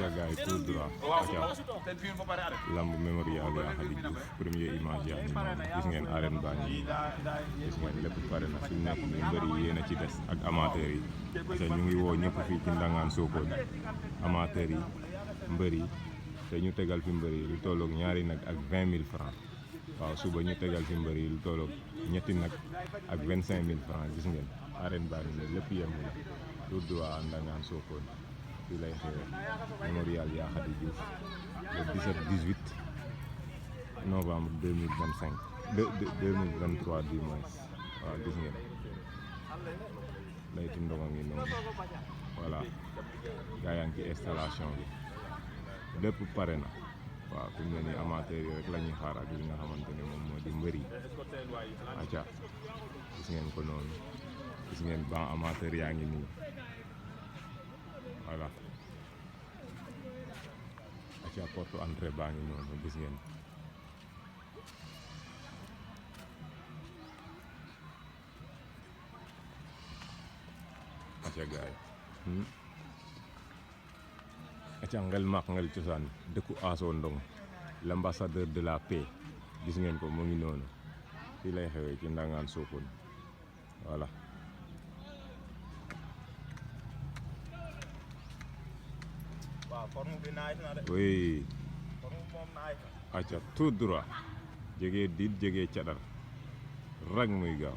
acca gars yi tout droit acca lamb mémorial yaa Khady Diouf première image yaa ngi noonu gis ngeen arène baa ngi gis ngeen lépp pare na fi mu nekk nii mbër yi yéen a ci des ak amateurs yi acca ñu ngi woo ñëpp fii ci Ndangane Sokone amateurs yi mbër yi te ñu tegal fi mbër yi lu tolloog ñaari nag ak 20 000 francs waaw suba ñu tegal fi mbër yi lu tolloog ñetti nag ak 25 000 francs gis ngeen arène baa ngi nii lépp yemb la tout droit Ndangane Sokone fii lay xewee mémorial yaa Khady Diouf le 17 18 novembre 2025 2023 du moins waaw gis ngeen laytu ndongo ngi noonu voilà gaa yaa ngi ci installation bi lépp pare na waaw fi mu ne nii amateurs yi rek la ñuy xaar ak li nga xamante ne moom moo di mbër yi acca gis ngeen ko noonu gis ngeen ban amateur yaa ngi nii voilà acca porte entrée baa ngi noonu gis ngeen acca gaay acca ngel mak ngel cosaan dëkku Aso Ndong l'ambassadeur de la paix gis ngeen ko mu ngi noonu fii lay xewee ci Ndangane Sokone voilà oui acca tout droit jege diit jege cadar rag muy gaaw